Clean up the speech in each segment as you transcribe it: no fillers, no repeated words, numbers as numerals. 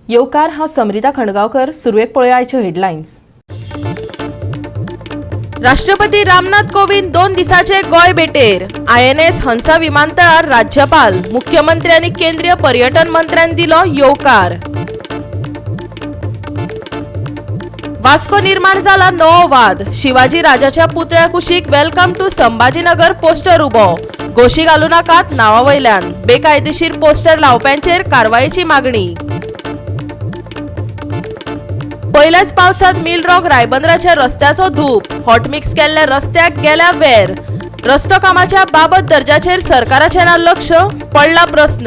येवकार, हांव समरिता खंडगांवकर. सुरवेक पळोवया आयच्यो हेडलायन्स. राष्ट्रपती रामनाथ कोविंद 2 दिसाचे गोंय भेटेर. आयएनएस हंसा विमानतळार राज्यपाल, मुख्यमंत्री आनी केंद्रीय पर्यटन मंत्र्यान दिलो येवकार. वास्को निर्माण जाला नवो वाद. शिवाजी राजाच्या पुतळ्या कुशीक welcome to Sambhajinagar poster उबो. गोशी घालू नाकात नांवा वयल्यान. बेकायदेशीर पोस्टर लावप्यांचेर कारवायेची मागणी. पयल्याच पावसात मिलरॉक रायबंदराच्या रस्त्याचो धूप. हॉटमिक्स केल्ल्या रस्त्याक गेल्या वेर. रस्तो कामाच्या बाबत दर्जाचेर सरकाराचें ना लक्ष, पडला प्रस्न.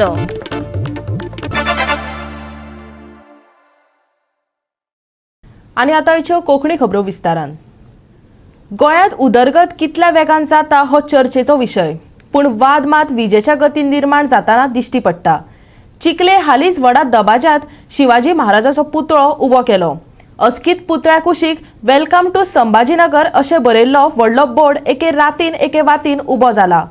आनी आतां आयच्यो कोंकणी खबरो विस्तारान. गोंयांत उदरगत कितल्या वेगान जाता हो चर्चेचो विशय, पूण वाद मात विजेच्या गतीन निर्माण जाताना दिश्टी पडटा. चिखले हालींच व्हडा दबाज्यांत शिवाजी महाराजाचो पुतळो उबो केलो. अचकीत पुतळ्या कुशीक welcome to Sambhajinagar अशें बरयल्लो व्हडलो बोर्ड एके रातीन एके वातीन उबो जाला.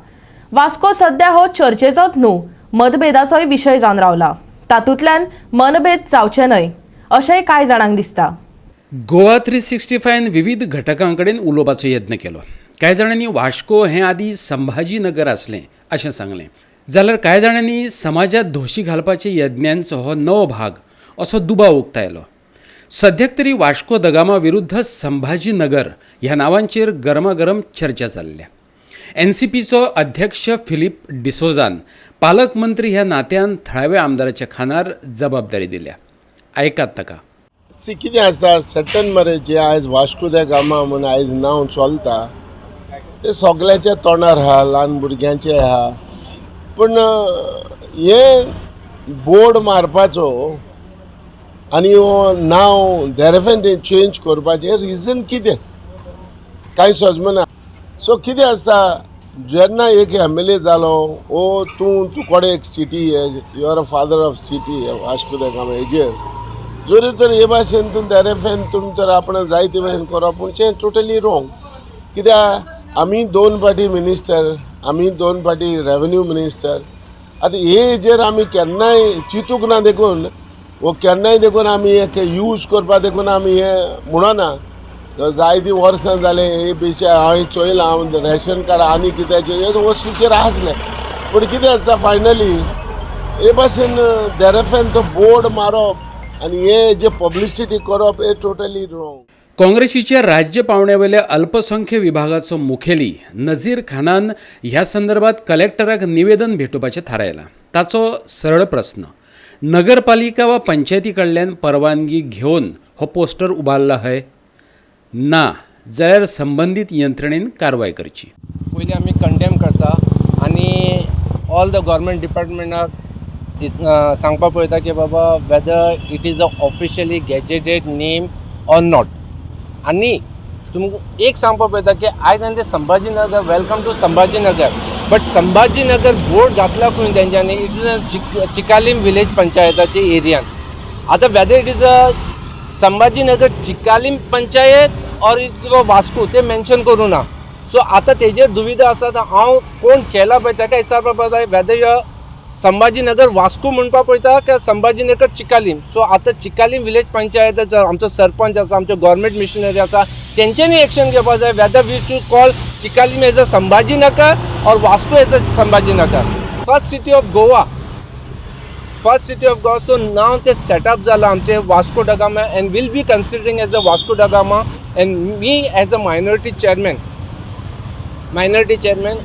वास्को सध्या हो चर्चेचोच न्हू, मतभेदाचोय विशय जावन रावला. तातूंतल्यान मनभेद जावचे न्हय अशेंय कांय जाणांक दिसता. गोवा 365 विविध घटकां कडेन उलोवपाचो यत्न केलो. कांय जाणांनी वास्को हें आदी संभाजीनगर आसलें अशें सांगलें, जाल्यार कांय जाणांनी समाजांत धोशी घालपाचे यज्ञांचो हो नवो भाग असो दुबाव उक्तायलो. सद्याक तरी वास्को the Gama विरुद्ध संभाजीनगर ह्या नांवांचेर गरमागरम चर्चा जाल्ल्या. एनसीपीचो अध्यक्ष फिलीप डिसोजान पालकमंत्री ह्या नात्यान थळाव्या आमदाराच्या खानार जबाबदारी दिल्या. आयकात ताका. सी, कितें आसता, सर्टन मरे जे आयज वास्को the Gama म्हूण आयज नांव चलता तें सगळ्यांच्या तोंडार आहा, ल्हान भुरग्यांचे आहा. पूण हें बोर्ड मारपाचो आनी हो नांव देरेफेन तें चेंज करपाचें रिजन कितें कांय समजना. सो कितें आसता, जेन्ना एक एमएलए जालो ओ तूं तुकडे एक city, you are a father of city Vasco da Gama हेजेर जरी तर हे भाशेन तूं देरेफेन तुमी तर आपण जाय ते भाशेन करप, पूण तें टोटली रोंग. कित्याक आमी 2 फावटी मिनिस्टर, आमी 2 फावटी रेवेन्यू मिनिस्टर. आतां हे हेजेर आमी केन्नाय चिंतूंक ना देखून वो केन्नाय देखून आमी एक यूज करपा देखून आमी हें म्हणना. जायतीं वर्सां जालें हे पेशा हांवें चोयलां, हांव रेशन कार्ड आनी कित्याचेर हे वस्तूचेर आसलें. पूण कितें आसता फायनली हे भाशेन देरेफेन तो बोर्ड मारप आनी हे जे पब्लिसिटी करप हे टोटली रोंग. काँग्रेसीच्या राज्य पावंड्यावेल्या अल्पसंख्य विभागाचो मुखेली नझीर खानान ह्या संदर्भात कलेक्टराक निवेदन भेटोवपाचें थारायलां. ताचो सरळ प्रस्न, नगरपालिका वा पंचायती कडल्यान परवानगी घेवन हो पोस्टर उबारला हय ना जाल्यार संबंदीत यंत्रणेन कारवाय करची. पयलीं आमी कंडेम करता आनी ऑल the government डिपार्टमेंटाक सांगपाक पळयता की बाबा whether it is a officially gazetted name or not. आनी तुमकां एक सांगपाक पळयता की आयज आनी ते Sambhajinagar, welcome to Sambhajinagar, but Sambhajinagar board घातला खंय तेंच्यांनी, it is a Chicalim village पंचायताचे एरियान. आतां whether it is a Sambhajinagar Chicalim panchayat or it Vasco ते मेन्शन करूं ना. सो आतां तेजेर दुविधा आसा. हांव कोण केला पळय ताका विचारपाक पळयता वेदर your Sambhajinagar Vasco म्हणपाक पळयता काय संभाजीनगर चिकालीम. सो आतां चिकालीम विलेज पंचायताचो आमचो सरपंच आसा, आमच्यो गव्हर्मेंट मिशनरी आसा, तेंच्यांनी एक्शन घेवपाक जाय whether we to call Chicalim as a Sambhajinagar or Vasco as a Sambhajinagar. First city of Goa, first city of Goa. So now ते सेटअप जाला आमचे Vasco da Gama and will be considering as a Vasco da Gama. And me as a minority chairman,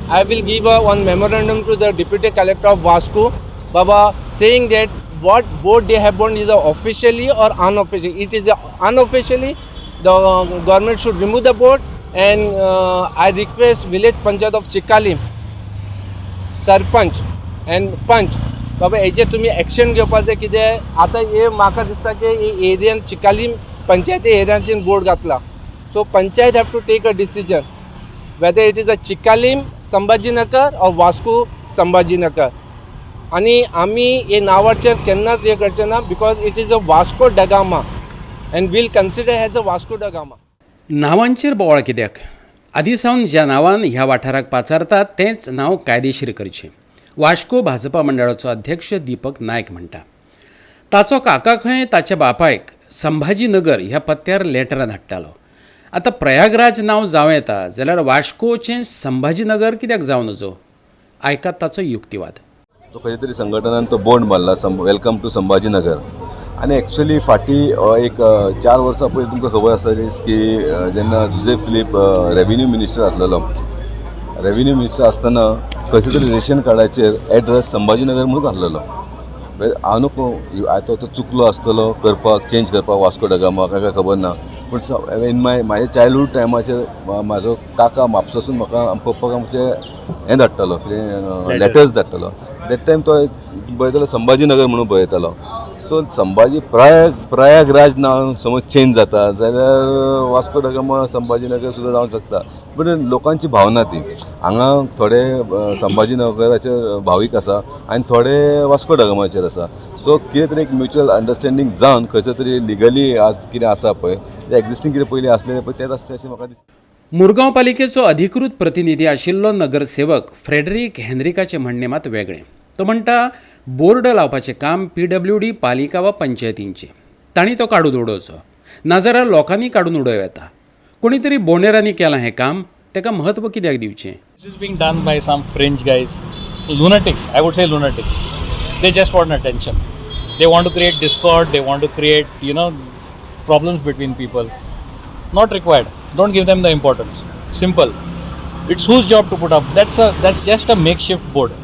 I will give a one memorandum to the deputy collector of Vasco Baba saying that what board they have board is officially or unofficially. It is unofficially, the government should remove the board. And I request village panchayat of Chicalim sarpanch and panch बाबा हेजे तुमी action घेवपाचें कितें. आतां हे म्हाका दिसता की हे एरियान चिकालीम पंचायती एरियाचेर बोर्ड घातला. So panchayat have to take a decision whether it is a Chicalim Sambhajinagar or Vasco Sambhajinagar. आनी आमी हे नांवाचेर केन्नाच हें करचें ना because it is a Vasco da Gama and we'll consider as a Vasco da Gama. नांवांचेर बोवाळ कित्याक? आदीं सावन ज्या नांवान ह्या वाठाराक पाचारतात तेंच नांव कायदेशीर करचें, वास्को भाजपा मंडळाचो अध्यक्ष दीपक नायक म्हणटा. ताचो काका खंय ताच्या बापायक संभाजीनगर ह्या पत्त्यार लेटरां धाडटालो. आतां प्रयागराज नांव जावं येता जाल्यार वास्कोचें संभाजीनगर कित्याक जावं नजो? आयकात ताचो युक्तिवाद. तो खंयच्या तरी संघटनान तो बोर्ड मारला welcome to Sambhajinagar. आनी एक्चुअली फाटीं एक 4 वर्सां पयलीं तुमकां खबर आसतली की जेन्ना जुझे फिलीप रेवेन्यू मिनिस्टर आसलेलो, रेवेन्यू मिनिस्टर आसतना खंयच्या तरी रेशन कार्डाचेर एड्रेस संभाजीनगर म्हणून आसलेलो. हांव न्हू आतां तो चुकलो आसतलो करपाक, चेंज करपाक वास्को da Gama काय खबर ना, पूण इन my म्हाज्या चायल्डहूड टायमाचेर म्हाजो काका म्हापसासून म्हाका पप्पाक आमचे हें धाडटालो, कितें लेटर्स धाडटालो. That time तो बरयतालो संभाजीनगर म्हणून बरयतालो. सो संभाजी प्रयागराज नांव समज चेंज जाता जाल्यार वास्को da Gama Sambhajinagar सुद्दां जावंक शकता. पूण लोकांची भावना ती हांगा थोडे संभाजीनगराचेर भावीक आसा आनी थोडे वास्को da गामाचेर आसा. सो कितें तरी एक म्युच्युअल अंडरस्टँडींग जावन खंयचो तरी लिगली आज कितें आसा पळय तें एक्झिस्टींग कितें पयलीं आसलेलें पळय तेंच आसचें अशें म्हाका दिसता. मुरगांव पालिकेचो अधिकृत प्रतिनिधी आशिल्लो नगरसेवक फ्रेडरीक हेनरिकाचें म्हणणें मात वेगळें. तो म्हणटा बोर्ड लावपाचें काम PWD पालिका वा पंचायतींचें, तांणी तो काडून उडोवचो, नाजाल्यार लोकांनी काडून उडोवं येता. कोणी तरी बोनेरांनी केलां हें काम, ताका म्हत्व कित्याक दिवचें? This is being done by some fringe guys, lunatics, I would say lunatics. They just want attention. They want to create discord, they want to create, you know, problems between people. Not required. Don't give them the importance. Simple. It's whose job to put up? That's just a makeshift board.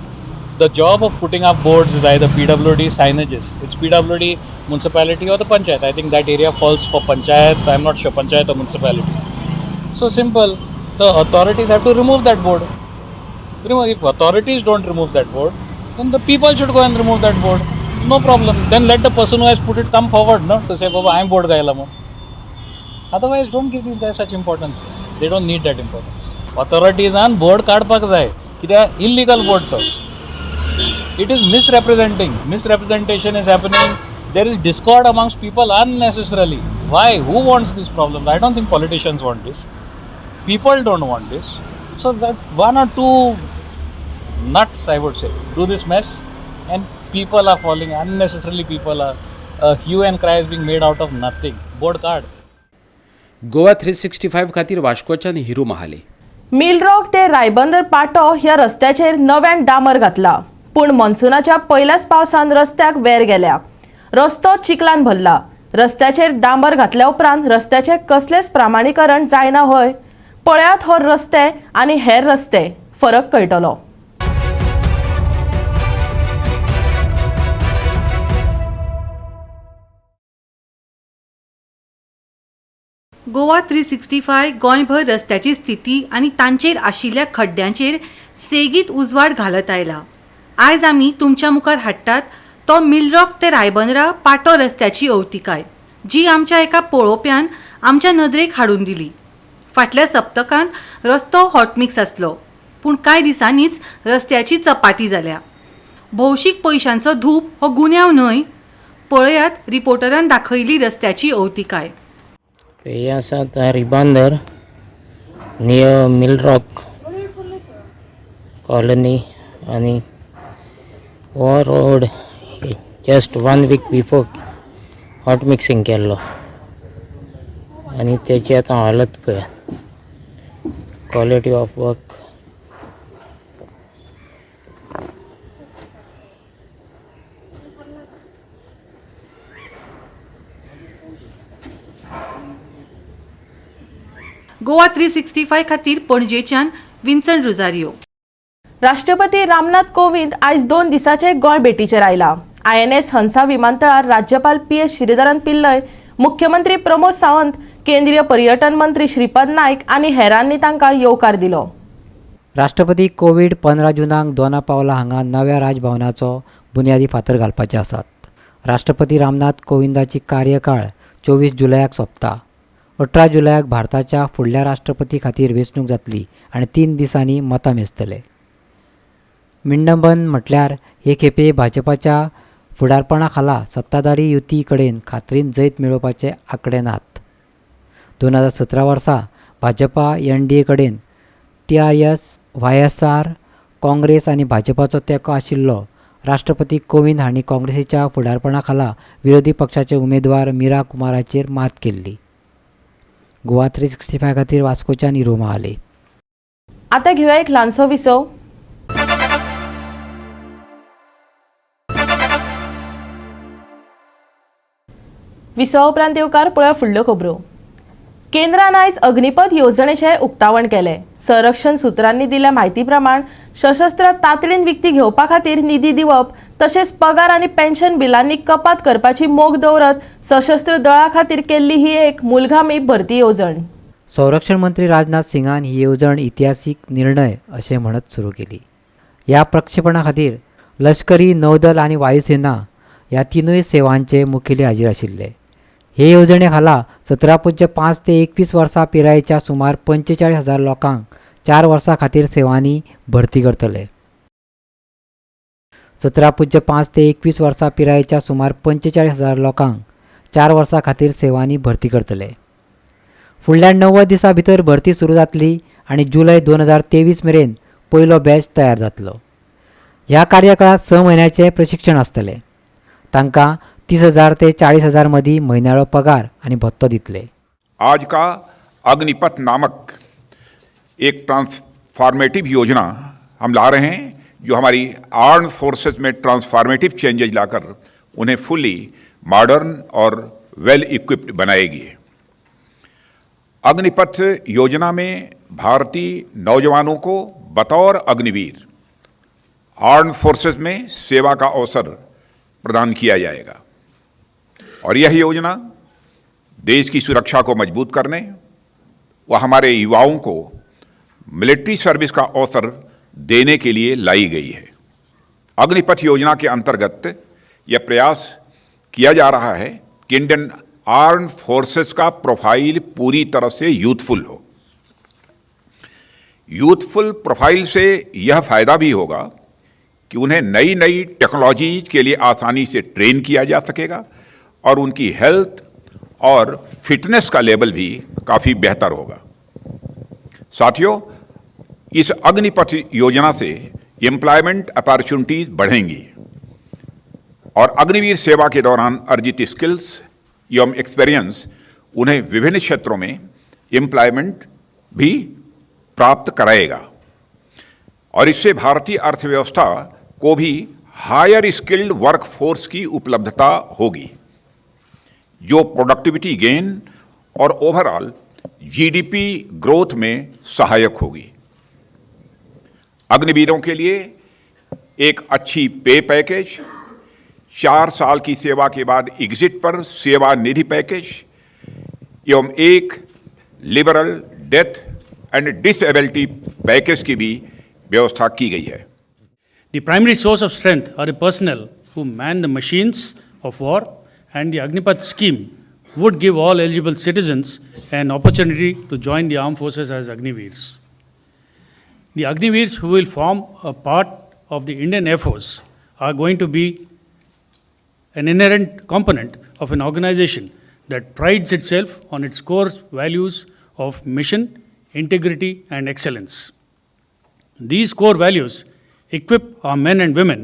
The job of putting up boards is either PWD signages. It's PWD, municipality or the panchayat. I think that area falls for panchayat. I'm not sure, panchayat or municipality. So simple. The authorities have to remove that board. If authorities don't remove that board, then the people should go and remove that board. No problem. Then let the person who has put it come forward, no, to say, Baba, I am board guy. Otherwise, don't give these guys such importance. They don't need that importance. Authorities on board काडपाक जाय, कित्याक illegal board to. It is misrepresenting. Misrepresentation is happening. There is discord amongst people unnecessarily. Why? Who wants this problem? I don't think politicians want this. People don't want this. So that one or two nuts, I would say, do this mess, and people are falling unnecessarily. People are hue and cry is being made out of nothing. Board card. Goa 365 खातीर वास्कोच्यान हिरू महाले. मिलरॉक ते रायबंदर पाटो ह्या रस्त्याचेर नव्यान डांबर घातला, पूण मॉन्सुनाच्या पयल्याच पावसान रस्त्याक वेर गेल्या. रस्तो चिखलान भरला. रस्त्याचेर डांबर घातल्या उपरांत रस्त्याचें कसलेंच प्रामाणीकरण जायना हय. पळयात हो रस्ते आनी हेर रस्ते, फरक कळटलो. गोवा 365 गोंयभर रस्त्याची स्थिती आनी तांचेर आशिल्ल्या खड्ड्यांचेर सेगीत उजवाड घालत आयला. आयज आमी तुमच्या मुखार हाडटात तो मिलरॉक ते रायबंदरा पाटो रस्त्याची अवतिकाय, जी आमच्या एका पळोवप्यान आमच्या नदरेक हाडून दिली. फाटल्या सप्तकांत रस्तो हॉटमिक्स आसलो, पूण कांय दिसांनीच रस्त्याची चपाती जाल्या. भौशीक पयशांचो धूप हो गुन्यांव न्हय. पळयात रिपोर्टरान दाखयली रस्त्याची अवतिकाय. हे आसा रिबांदर नियर मिलरॉक कॉलनी आनी हो road just 1 week before hot mixing केल्लो आनी तेची आतां हालत पळयात. Quality of work. Goa 365 खातीर पणजेच्यान विन्सन रोजारियो. राष्ट्रपती रामनाथ कोविंद आयज 2 दिसांचे गोंय भेटीचेर आयला. INS Hansa विमानतळार राज्यपाल PS Sreedharan Pillai, मुख्यमंत्री प्रमोद सावंत, केंद्रीय पर्यटन मंत्री श्रीपाद नायक आनी हेरांनी तांकां येवकार दिलो. राष्ट्रपती कोविड 15 जूनाक दोना पावला हांगा नव्या राजभवनाचो बुन्यादी फातर घालपाचे आसात. राष्ट्रपती रामनाथ कोविंदाची कार्यकाळ 24 जुलयाक सोंपता. 18 जुलयाक भारताच्या फुडल्या राष्ट्रपती खातीर वेंचणूक जातली आनी 3 दिसांनी मतां मेजतले. विडंबन म्हटल्यार हे खेपे भाजपाच्या फुडारपणा खाला सत्ताधारी युती कडेन खात्रीन जैत मेळोवपाचे आंकडे नात. 2017 वर्सा भाजपा NDA कडेन TRS, YSR, Congress आनी भाजपाचो तेंको आशिल्लो राष्ट्रपती कोविंद हांणी काँग्रेसीच्या फुडारपणा खाला विरोधी पक्षाचे उमेदवार मीरा कुमाराचेर मात केल्ली. गोवा 365 खातीर वास्कोच्यान इरो महाले. आतां घेवया एक ल्हानसो विसव. विसवा उपरांत येवकार पळोवया फुडल्यो खबरो. केंद्रान आयज अग्निपथ येवजणेचें उक्तावण केलें. संरक्षण सुत्रांनी दिल्ल्या म्हायती प्रमाण सशस्त्र तातडीन विकती घेवपा खातीर निधी दिवप तशेंच पगार आनी पेन्शन बिलांनी कपात करपाची मोख दवरत सशस्त्र दळा खातीर केल्ली ही एक मुलगामी भरती येवजण. संरक्षण मंत्री राजनाथ सिंगान ही येवजण इतिहासीक निर्णय अशें म्हणत सुरू केली. ह्या प्रक्षेपणा खातीर लश्करी, नौदल आनी वायुसेना ह्या तिनूय सेवांचे मुखेली हाजीर आशिल्ले. हे येवजणे खाला 17.5 ते 21 वर्सां पिरायेच्या सुमार 45,000 लोकांक 4 वर्सां खातीर सेवांनी भरती करतले. 17.5 ते 21 वर्सां पिरायेच्या सुमार 45,000 लोकांक 4 वर्सां खातीर सेवांनी भरती करतले. फुडल्या 90 दिसां भितर भरती सुरू जातली आनी जुलय 2023 मेरेन पयलो बॅच तयार जातलो. ह्या कार्यकाळांत 6 म्हयन्याचें प्रशिक्षण आसतलें. तांकां 30,000 ते 40,000 मदीं म्हयन्याळो पगार आनी भत्तो दितले. आज का अग्निपथ नामक एक ट्रांसफॉर्मेटिव योजना हम ला रहे हैं, जो हमारी आर्म फोर्सेस में ट्रांसफॉर्मेटिव चेंजेज लाकर उन्हें फुली मॉडर्न और वेल इक्विप्ड बनाएगी. अग्निपथ योजना में भारतीय नौजवानों को बतौर अग्निवीर आर्म फोर्सेस में सेवा का अवसर प्रदान किया जाएगा और यह योजना देश की सुरक्षा को मजबूत करने व हमारे युवाओं को मिलिट्री सर्विस का अवसर देने के लिए लाई गई है. अग्निपथ योजना के अंतर्गत यह प्रयास किया जा रहा है कि इंडियन आर्म फोर्सेस का प्रोफाइल पूरी तरह से यूथफुल हो. यूथफुल प्रोफाइल से यह फायदा भी होगा कि उन्हें नई नई टेक्नोलॉजीज के लिए आसानी से ट्रेन किया जा सकेगा और उनकी हेल्थ और फिटनेस का लेवल भी काफ़ी बेहतर होगा. साथियों, इस अग्निपथ योजना से एम्प्लॉयमेंट अपॉर्चुनिटीज बढ़ेंगी और अग्निवीर सेवा के दौरान अर्जित स्किल्स एवं एक्सपीरियंस उन्हें विभिन्न क्षेत्रों में एम्प्लॉयमेंट भी प्राप्त कराएगा और इससे भारतीय अर्थव्यवस्था को भी हायर स्किल्ड वर्क फोर्स की उपलब्धता होगी, जो प्रोडक्टिविटी गेन और ओवरऑल जीडीपी ग्रोथ में सहायक होगी. अग्निवीरों के लिए एक अच्छी पे पैकेज, 4 साल की सेवा के बाद एग्जिट पर सेवा निधि पैकेज एवं एक liberal death and disability package की भी व्यवस्था की गई है. The primary source of strength are the personnel who man the machines of war, and the Agnipath scheme would give all eligible citizens an opportunity to join the armed forces as Agniveers. The Agniveers who will form a part of the Indian Air Force are going to be an inherent component of an organization that prides itself on its core values of mission, integrity, and excellence. These core values equip our men and women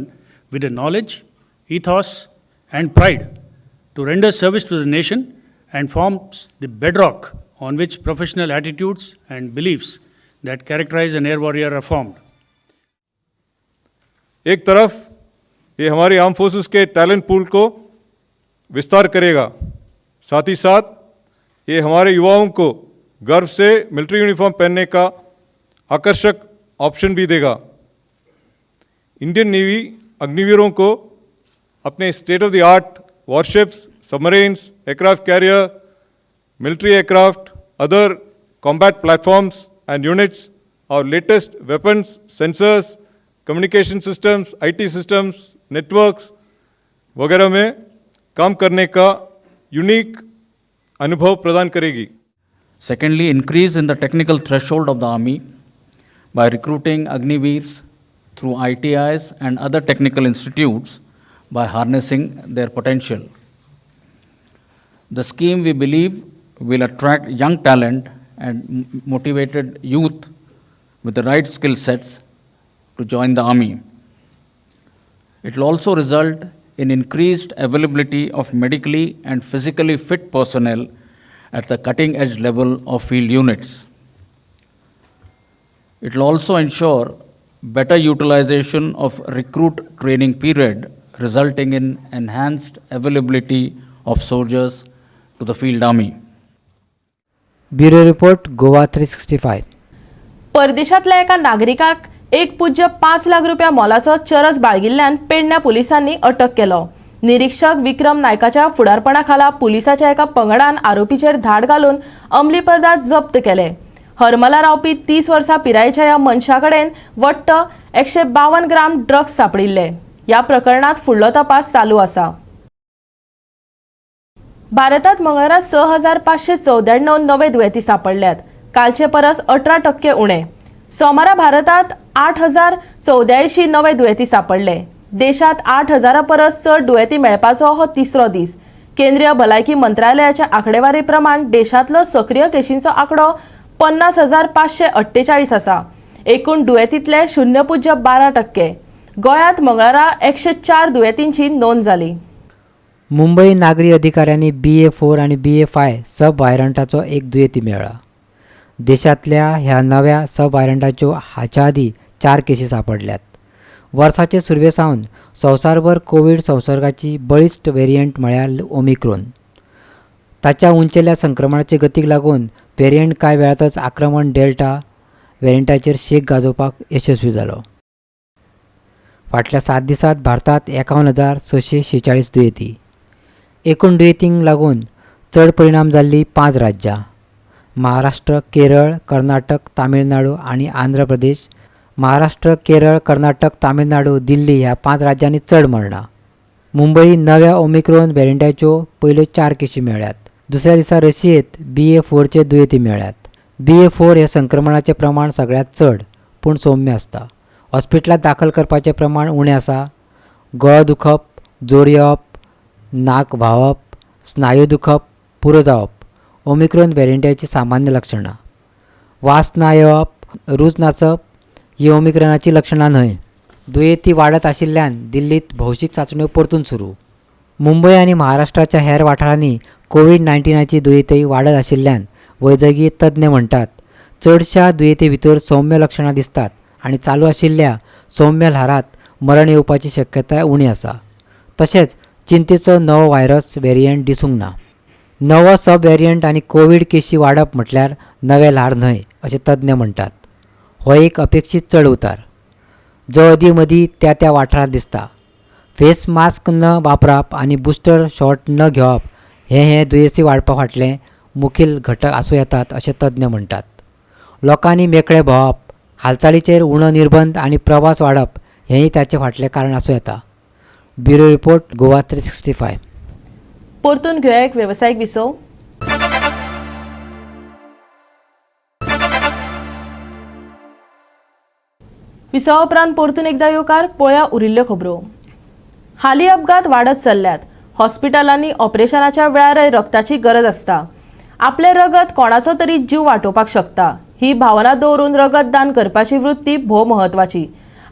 with the knowledge, ethos, and pride to render service to the nation and forms the bedrock on which professional attitudes and beliefs that characterize an air warrior are formed. एक तरफ ये हमारी arm forces K talent पूल को विस्तार करेगा, साथ ही साथ ये हमारे युवाओं को गर्व से मिलिट्री यूनिफॉर्म पहनने का आकर्षक ऑप्शन भी देगा. इंडियन नेवी अग्निवीरों को अपने state of the art warships, submarines, aircraft carrier, military aircraft, other combat platforms and units Aur latest weapons, sensors, communication systems, IT systems, networks वगैरह में काम करने का यूनिक अनुभव प्रदान करेगी. Secondly, increase in the technical threshold of the army by recruiting Agniveers through ITIs and other technical institutes by harnessing their potential. The scheme, we believe, will attract young talent and motivated youth with the right skill sets to join the army. It will also result in increased availability of medically and physically fit personnel at the cutting edge level of field units. It will also ensure better utilization of recruit training period, resulting in enhanced availability of soldiers to the field army. Bureau report, Goa 365. परदेशांतल्या एका नागरिकाक 1.5 लाख रुपया मोलाचो चरस बाळगिल्ल्यान पेडण्या पुलिसांनी अटक केलो. निरीक्षक विक्रम नायकाच्या फुडारपणा खाला पुलिसाच्या एका पंगडान आरोपीचेर धाड घालून अंमली पदार्थ जप्त केले. हरमला रावपी 30 वर्सां पिरायेच्या ह्या मनशा कडेन वट्ट 152 ग्राम ड्रग्स सांपडिल्ले. ह्या प्रकरणांत फुडलो तपास चालू आसा. भारतात मंगळारा 6594 नवे दुयेंती सांपडल्यात, कालचे परस 18% उणे. सोमारा भारतात 8084 नवे दुयेंती सांपडले. देशात 8000 परस चड दुयेंती मेळपाचो हो तिसरो दीस. केंद्रीय भलायकी मंत्रालयाच्या आंकडेवारी प्रमाण देशांतलो सक्रीय केशींचो आंकडो 50,548 आसा. एकूण दुयेंतींतले 0.12%. गोंयांत मंगळारा 104 दुयेंतींची नोंद जाली. मुंबई नागरी अधिकाऱ्यांनी BA4 आनी BA5 सब व्हायरंटाचो एक दुयेंती मेळ्ळा. देशांतल्या ह्या नव्या सब व्हायरंटाच्यो हाच्या आदीं 4 केशी सांपडल्यात. वर्साचे सुरवे सावन संवसारभर कोवीड संसर्गाची बळिश्ट वेरियंट म्हळ्यार ओमिक्रोन. ताच्या उंचेल्या संक्रमणाचे गतीक लागून वेरियंट कांय वेळांतच आक्रमण डेल्टा वेरियंटाचेर शेक गाजोवपाक यशस्वी जालो. फाटल्या 7 दिसांत भारतांत 51,646 दुयेंती. एकूण दुयेंतींक लागून चड परिणाम जाल्लीं 5 राज्यां महाराष्ट्र, केरळ, कर्नाटक, तामिळनाडू आनी आंध्र प्रदेश. महाराष्ट्र, केरळ, कर्नाटक, तामिळनाडू, दिल्ली ह्या 5 राज्यांनी चड मरणां. मुंबई नव्या ओमिक्रोन वेरियंटाच्यो पयल्यो 4 केशी मेळ्ळ्यात. दुसऱ्या दिसा रशियेंत BA4चे दुयेंती मेळ्ळ्यात. BA4 हे संक्रमणाचें प्रमाण सगळ्यांत चड पूण सौम्य आसता. हॉस्पिटलांत दाखल करपाचें प्रमाण उणें आसा. गळो दुखप, जोर येवप, नाक व्हांवप, स्नायू दुखप, पुरो जावप ओमिक्रोन वेरियंटाचीं सामान्य लक्षणां. वास ना येवप, रूच नासप ही ओमिक्रोनाचीं लक्षणां न्हय. दुयेंती वाडत आशिल्ल्यान दिल्लींत भौशीक चांचण्यो परतून सुरू. मुंबय आनी महाराष्ट्राच्या हेर वाठारांनी कोवीड-19ची दुयेंती वाडत आशिल्ल्यान वैजकी तज्ञ म्हणटात, चडश्या दुयेंती भितर सौम्य लक्षणां दिसतात आनी चालू आशिल्ल्या सौम्य ल्हारांत मरण येवपाची शक्यताय उणी आसा. तशेंच चिंतेचो नवो व्हायरस वेरियंट दिसूंक ना. नवो सब वेरियंट आनी कोवीड केशी वाडप म्हटल्यार नवें ल्हार न्हय अशें तज्ञ म्हणटात. हो एक अपेक्षीत चड उतार जो अदीं मदीं त्या त्या वाठारांत दिसता. फेस मास्क न वापरप आनी बुस्टर शॉट न घेवप हे हे दुयेंसी वाडपा फाटले मुखेल घटक आसूं येतात अशें तज्ञ म्हणटात. लोकांनी मेकळे भोंवप, हालचालीचेर उणो निर्बंध आनी प्रवास वाडप हेंय ताचे फाटलें कारण आसूं येता. Bureau report, Goa 365. परतून घेवया एक वेवसायीक विसव. विसवा उपरांत परतून एकदा येवकार. पळया उरिल्ल्यो खबरो. हालीं अपघात वाडत चल्ल्यात. हॉस्पिटलांनी ऑपरेशनाच्या वेळारय रक्ताची गरज आसता. आपलें रगत कोणाचो तरी जीव वाटोवपाक शकता ही भावना दवरून रगतदान करपाची वृत्ती भोव म्हत्वाची.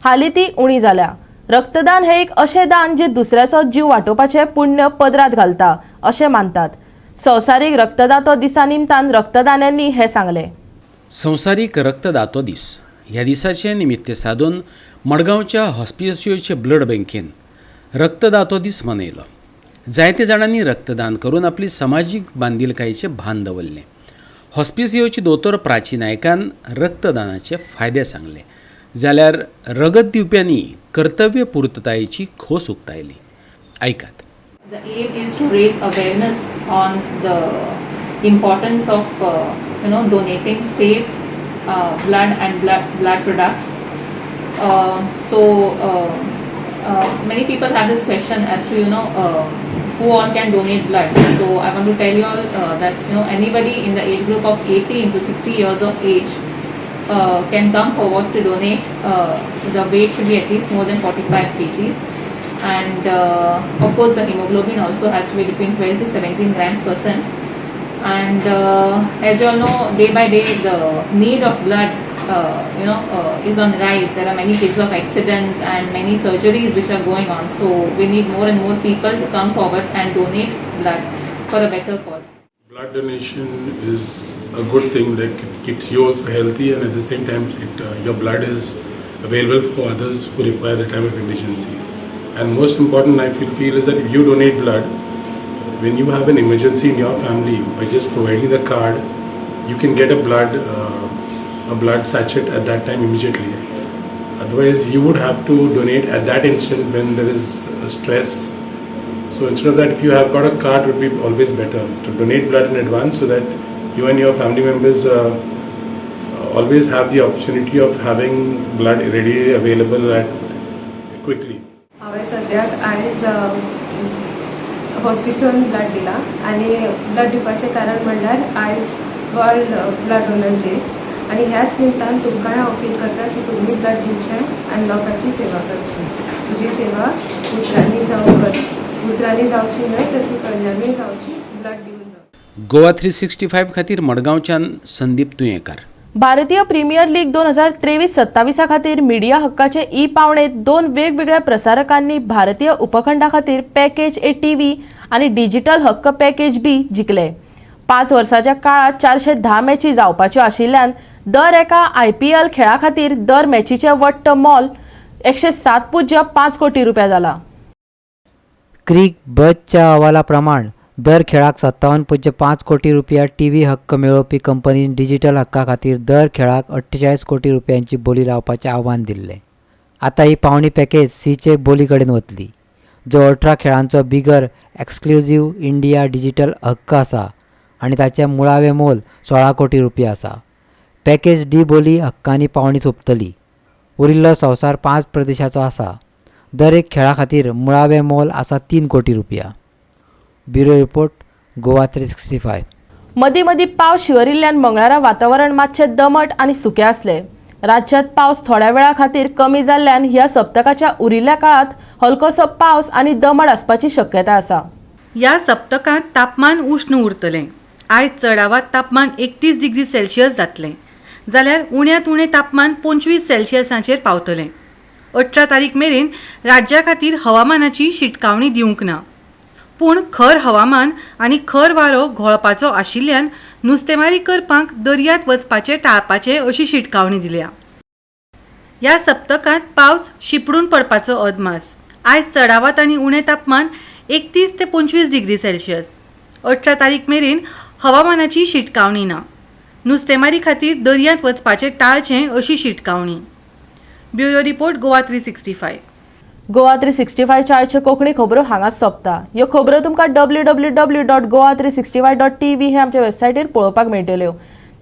हालीं ती उणी जाल्या. रक्तदान हें एक अशें दान जें दुसऱ्याचो जीव वाटोवपाचें पुण्य पदरात घालता अशें मानतात. संवसारीक रक्तदातो दिसा निमतान रक्तदान्यांनी हें सांगलें. संवसारीक रक्तदातो दीस ह्या दिसाचें निमित्य सादून मडगांवच्या हॉस्पिसियोचे ब्लड बँकेन रक्तदातो दीस मनयलो. जायते जाणांनी रक्तदान करून आपली समाजीक बांदिलकायेचें भान दवरलें. हॉस्पिसियोची दोतोर प्राची नायकान रक्तदानाचे फायदे सांगले, जाल्यार रगत दिवप्यांनी कर्तव्य पुर्ततायेची खोस उक्तायली. आयकात. The aim is to raise awareness on the importance of donating safe blood and blood products. So many people have this question as to who all can donate blood. So I want to tell you all that anybody in the age group of 18 to 60 years of age can come forward to donate. The weight should be at least more than 45 kgs, and of course the hemoglobin also has to be between 12 to 17 grams percent. And as you all know, day by day the need of blood is on rise. There are many cases of accidents and many surgeries which are going on. So we need more and more people to come forward and donate blood for a better cause. Blood donation is a good thing. Like, it keeps you also healthy, and at the same time, your blood is available for others who require the time of emergency. And most important, I feel is that if you donate blood, when you have an emergency in your family, by just providing the card, you can get a blood sachet at that time immediately. Otherwise, you would have to donate at that instant when there is a stress. So instead of that, if you have got a card, it would be always better to donate blood in advance so that you and your family members always have the opportunity of having blood readily available at quickly. हांवें सद्याक आयज हॉस्पिसन blood दिला आनी blood दिवपाचें कारण म्हणल्यार आयज world blood donors day आनी ह्याच निमतान तुमकांय हांव अपील करता की तुमी ब्लड दिवचें आनी लोकांची सेवा करची. तुजी सेवा उतरांनी जावं उतरांनी जावची न्हय, तर ती करण्यांनी जावची, ब्लड दिवन जावची. गोवा 365 खातीर मडगांवच्यान संदीप तुयेंकार. भारतीय प्रीमियर लीग 2023-27 खातीर मिडिया हक्काचे ई पावणेत दोन वेगवेगळ्या प्रसारकांनी भारतीय उपखंडा खातीर पॅकेज ए टीव्ही आनी डिजिटल हक्क पॅकेज बी जिखले. 5 वर्साच्या काळात 410 मॅची जावपाच्यो आशिल्ल्यान दर एका आयपीएल खेळा खातीर दर मॅचीचे वट्ट मोल 107.5 कोटी रुपया जाला. क्रिक बजच्या अहवाला प्रमाण दर खेळाक 57.5 कोटी रुपया टी व्ही हक्क मेळोवपी कंपनीन डिजिटल हक्का खातीर दर खेळाक 48 कोटी रुपयांची बोली लावपाचें आव्हान दिल्लें. आतां ही पावणी पॅकेज सीचे बोली कडेन वतली, जो 18 खेळांचो बिगर एक्सक्लुझीव इंडिया डिजिटल हक्क आसा आनी ताचें मुळावें मोल 16 कोटी रुपया आसा. पॅकेज डी बोली हक्कांनी पावणी सोंपतली. उरिल्लो संवसार पांच प्रदेशाचो आसा. दर एक खेळा खातीर मुळावें मोल आसा 3 कोटी रुपया. Bureau report, Goa 365. मदीं मदीं पावस शिंवरिल्ल्यान मंगळारा वातावरण मातशें दमट आनी सुकें आसलें. राज्यांत पावस थोड्या वेळा खातीर कमी जाल्ल्यान ह्या सप्तकाच्या उरिल्ल्या काळात हलकोसो पावस आनी दमट आसपाची शक्यता आसा. ह्या सप्तकांत तापमान उश्ण उरतलें. आयज चडावत तापमान 31 डिग्री सेल्सियस जातलें, जाल्यार उण्यांत उणें तापमान 25 सेल्सियसाचेर पावतलें. 18 तारीख मेरेन राज्या खातीर हवामानाची शिटकावणी दिवंक ना, पूण खर हवामान आनी खर वारो घोळपाचो आशिल्ल्यान नुस्तेमारी करपाक दर्यांत वचपाचें टाळपाचें अशी शिटकावणी दिल्या. ह्या सप्तकांत पावस शिंपडून पडपाचो अदमास. आयज चडावत आनी उणें तापमान 31 ते 25 डिग्री सेल्सियस. 18 तारीख मेरेन हवामानाची शिटकावणी ना. नुस्तेमारी खातीर दर्यांत वचपाचें टाळचें अशी शिटकावणी. Bureau report, Goa 365. Goa 365च्या आयच्यो कोंकणी खबरो हांगाच सोंपता. ह्यो खबरो तुमकां www.goa365.tv हे आमच्या वेबसायटीर पळोवपाक मेळटल्यो.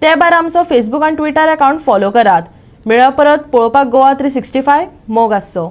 ते भायर आमचो फेसबूक आनी ट्विटर अकावंट फॉलो करात. मेळया परत पळोवपाक गोवा 365. मोग आसचो.